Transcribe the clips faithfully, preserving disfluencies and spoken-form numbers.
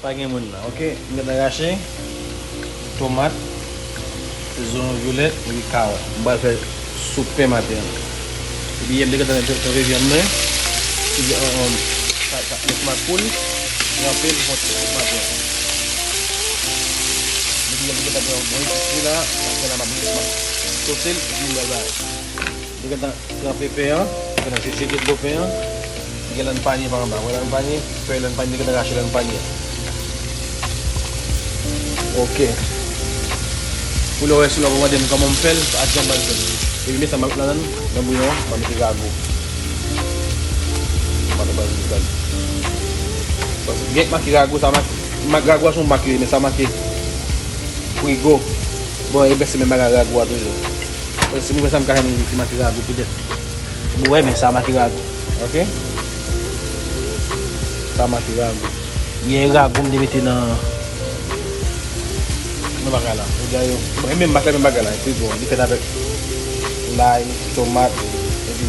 Pa gen moun nan, oke? M gentan rache tomat, zonyon vyolèt, epi kawòt. M pral fè soup pen maten an. Epi yè m te gentan fè vyann mwen, epi, um, um, sa, sa, met makoul, tranpe l pou fè soup maten an. Epi yè m te gentan pran bon epis li la, maten la m ap, m ap sote l, epi m pral bay. Li gentan tranpe pen an, li gentan jete dlo pen an, li gen lann panye pa anba. Wè lann panye, fèy lann panye, li gentan rache lann panye. Oke. Pou lè w wè sou la, w mande m kòman m fè l, pa di jan m pral fè l. Epi men sa m ap met ladan l, nan bouyon an, m ap mete rago. M ap mete rago. Paske gen k make rago, sa make, make rago a se yon mak li ye, men sa make frigo. Bon, e bèl se menm bagay rago a toujou. Paske si m wè sa m ka jwenn ki make rago petèt. Bon, wè, men sa make rago. Oke? Sa make rago. Gen rago m te mete nan, nan bagay la. Ou gade yo. Bon, e menm bagay, menm bagay la. Epi bon, li fèt avèk lay, tomat, epi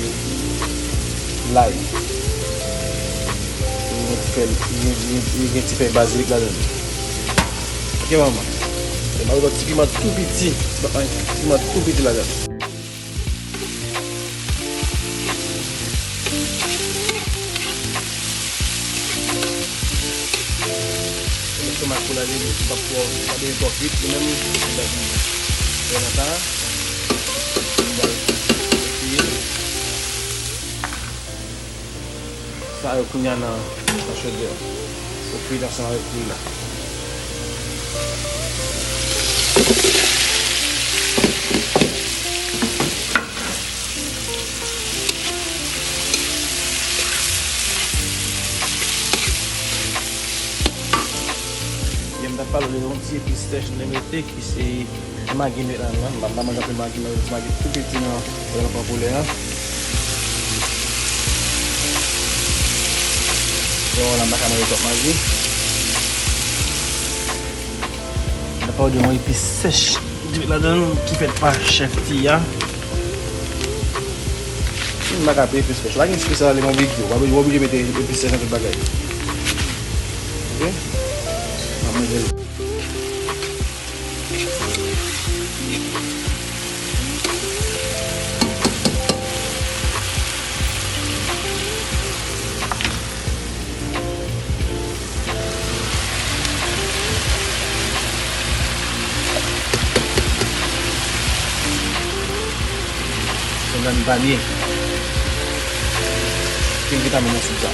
lay. Li gen ti fèy, li gen, li gen, li gen ti fèy bazilik ladan l. Oke, manman. E m ap met ti piman tou piti. Ti piman tou piti ladan l. Tomat pou la, li p ap twò, pa bezwen twò kuit, li menm, li p ap kuit. Wè nan sa, li pral fri. Sa yo kounye a nan, nan chodyè. Pou frit ansanm avèk fri la. Yè m t ap pale de yon ti epis sèch m te mete ki se Magi m met ladan l, m pa, m pa manje anpil magi, m met ti magi tou piti nan, lè m pran poulè a. Bon, la, m pa ka manje twòp magi. M ta pale de yon epis sèch m te met ladan l, ki fèt pa chèf Tiya. M pa ka peye epis sèch. Pa gen espesyal ale mon bigyo. W pa oblije mete epis sèch nan tout bagay. Oke? M ap manje l. Se lann panye. Pil vitamin nan soup sa.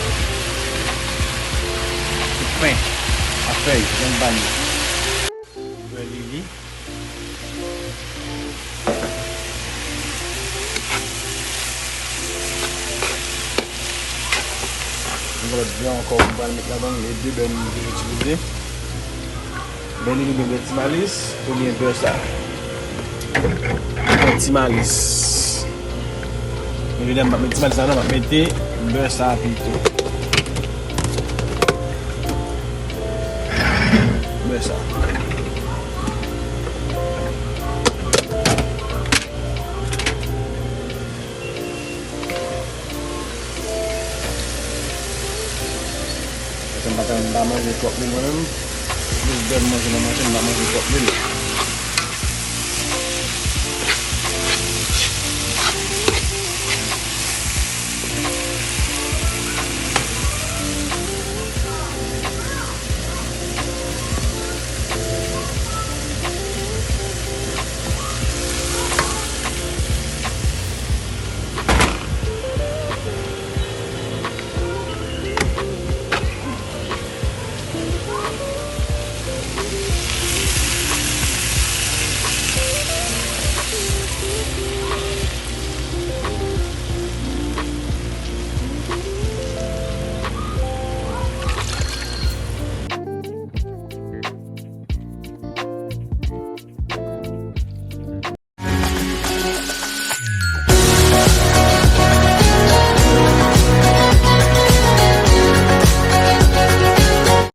Soup pen a fèy, lann panye. Bè lili. Yon lòt bè ankò, m pral met ladan l, e de bè m te itilize. Bè lili oubyen bè ti malis, oubyen bè sa. Bè ti malis. Men jodi a m p ap met ti malis la non, m ap mete bè sa pito. Bè sa. Paske m pa ka, m pa manje twòp lwil mwen menm. Plis bè m manje nan manje, m pa manje twòp lwil.